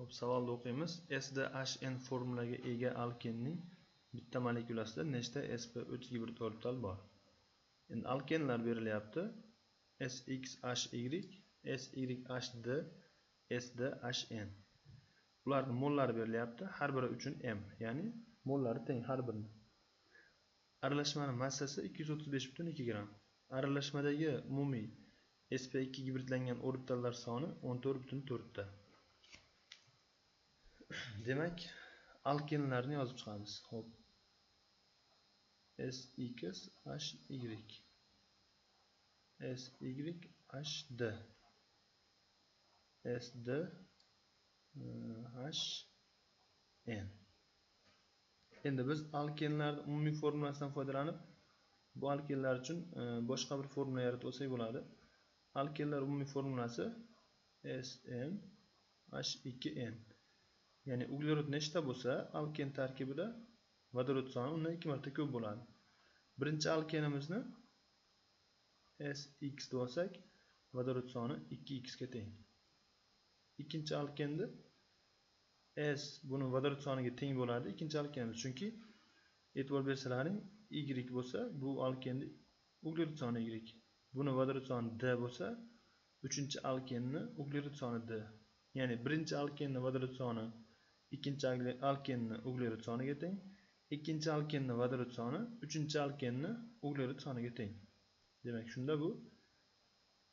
Xo'p, savolni o'qiymiz. SDHN formulaga ega alkenning bitta molekulasida nechta sp3 gibrid orbital bor? Endi alkenlar berilyapti. SXHY, SYHD, SDHN. Ularning mollari berilyapti. Har biri uchun M, ya'ni mollari teng har birini. Aralashmaning massasi 235,2 gramm. Aralashmadagi umumiy sp2 gibridlangan orbitallar soni 14,4 ta. Demak, alkenlarni yozib chiqamiz. Xo'p. SXHY, SYHD, SDHN. Endi biz alkenlarning umumiy formulasidan foydalanib, bu alkenlar uchun boshqa bir formula yaratib olsak bo'ladi. Alkenlar umumiy formulasi SnH2n. Ya'ni uglerod nechta bo'lsa, alken tarkibida vodorod soni undan 2 marta ko'p bo'ladi. Birinchi alkenimizni SX deb olsak, vodorod soni 2x ga teng. Ikkinchi alkenda S buni vodorod soniga teng bo'ladi. Ikkinchi alkenimiz, chunki e'tibor bersalaring, Y bo'lsa, bu alkenni uglerod soni Y. Buni vodorod soni D bo'lsa, uchinchi alkenni uglerod soni D. Ya'ni birinchi alkenni vodorod soni ikkinchi alkenni uglerod soniga teng, ikkinchi alkenni vodorod soni uchinchi alkenni uglerod soniga teng. Demak, shunda bu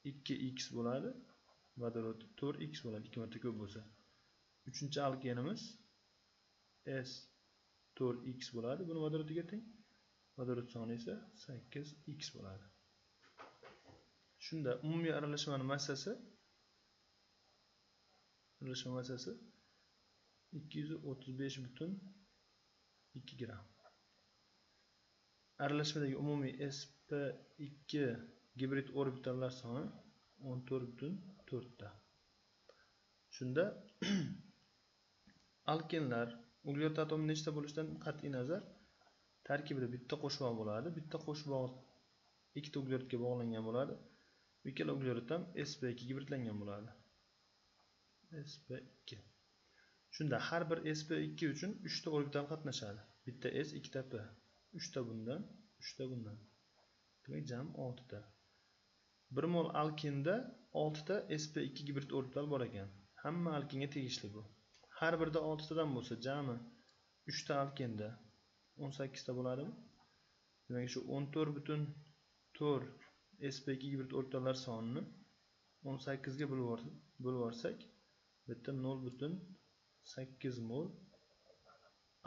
2x bo'ladi, vodorod 4x bo'ladi, 2 marta ko'p bo'lsa. Uchinchi alkenimiz S 4x bo'ladi, buni vodorodiga teng, vodorod soni esa 8x bo'ladi. Shunda umumiy aralashmaning massasi 235,2 gramm. Aralashmadagi umumiy sp2 gibrid orbitallar soni 14,4 ta. Shunda alkenlar uglerod atomi nechta bo'lishidan qat'iy nazar tarkibida bitta qo'shbog' bo'ladi. Bitta qo'shbog' ikkita uglerodga bog'langan bo'ladi. Ikkala uglerod ham sp2 gibridlangan bo'ladi. sp2. Shunda har bir sp2 uchun 3 ta orbital qatnashadi. Bitta s, ikkita p. 3 ta bundan, 3 ta bundan. Demak, jami 6 ta. 1 mol alkenda 6 ta sp2 gibrid orbital bor ekan. Hamma alkenga tegishli bu. Har birida 6 tadan bo'lsa, jami 3 ta alkenda 18 ta bo'ladimi? Demak, shu 14,4 sp2 gibrid orbitallar sonini 18 ga bo'lib yuborsak, bitta 0,8 mol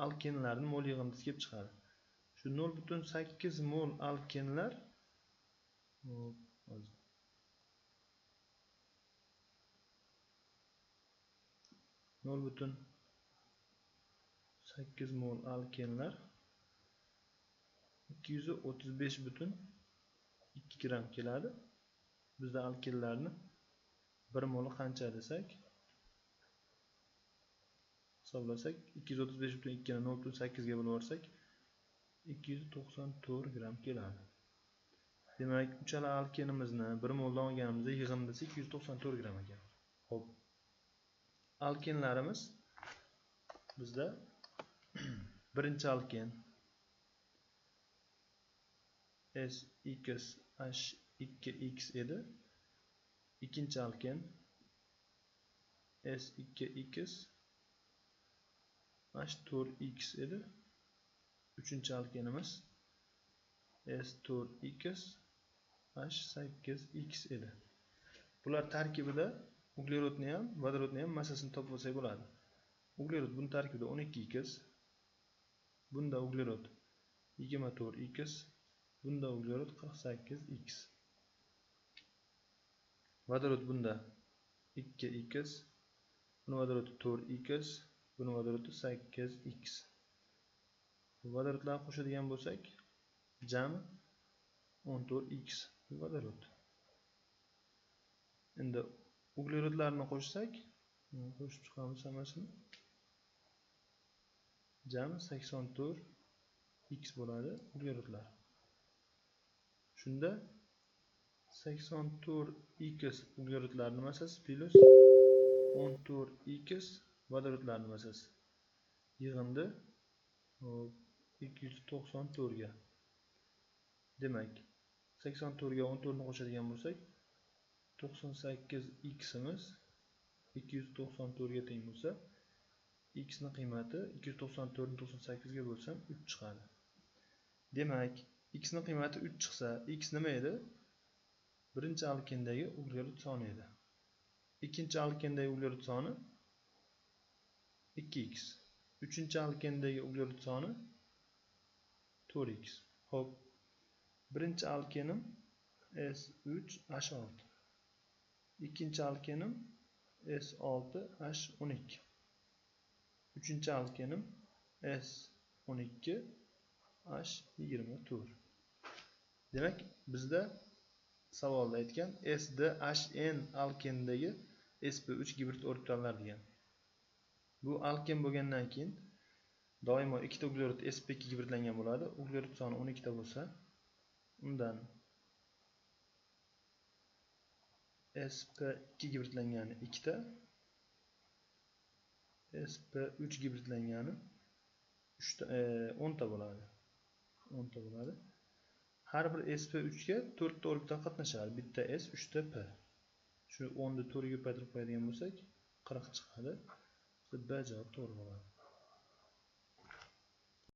alkenlarning mol yig'indisi kelib chiqadi. Shu 0,8 mol alkenlar hop, 0,8 mol alkenlar 235,2 gramm keladi. Bizda alkenlarni 1 moli qancha desak, hisoblasak 235,2 ni 0,8 ga bo'lib yuborsak 294 gramm keladi. Demak, uchala alkenimizni 1 moldan olganimizda yig'indisi 294 gramm ekan. Xo'p. Alkenlarimiz bizda birinchi alken SXH2X edi. Ikkinchi alken S2X H4X edi. Uchinchi alkenimiz S4X H8X edi. Bular tarkibida uglerodni ham, vodorodni ham massasini topib olsak bo'ladi. Uglerod buni tarkibida 12x, bunda uglerod 24x, bunda uglerod 48x. Vodorod bunda 2x, buni vodorodi 4x, buni vodorodi 8x. Vodorodlarni qo'shadigan bo'lsak, jami 14x vodorod. Endi uglerodlarni qo'shsak, qo'shib chiqamiz hammasini. Jami 84x bo'ladi uglerodlar. Shunda 84x uglerodlarning massasi plus 14x Vodorodlarning massasi yig'indi 294 ga. Demak, 84 ga 14 ni qo'shadigan bo'lsak, 98 x-imiz 294 ga teng bo'lsa, x ni qiymati 294 ni 98 ga bo'lsam 3 chiqadi. Demak, x ni qiymati 3 chiqsa, x nima edi? Birinchi alkendagi uglerod soni edi. Ikkinchi alkendagi uglerod soni 2x. Uchinchi alkendagi uglerod soni 4x. Xo'p, birinchi alkenim S3H6. Ikkinchi alkenim S6H12. Uchinchi alkenim S12H24. Demak, bizda savolda aytgan SDHN alkendagi sp3 gibrid orbitallar degan. Bu alken bo'lgandan keyin doimo ikkita uglerod sp2 gibridlangan bo'ladi. Uglerod soni 12 ta bo'lsa, undan sp2 gibridlangani 2 ta, sp3 gibridlangani 3 ta, 10 ta bo'ladi. 10 ta bo'ladi. Har bir sp3 ga 4 ta orbital qatnashadi. Bitta s, 3 ta p. Shu 10 ni 4 ga ko'paytirib qo'yadigan bo'lsak, 40 chiqadi. B javob to'g'ri bo'ladi.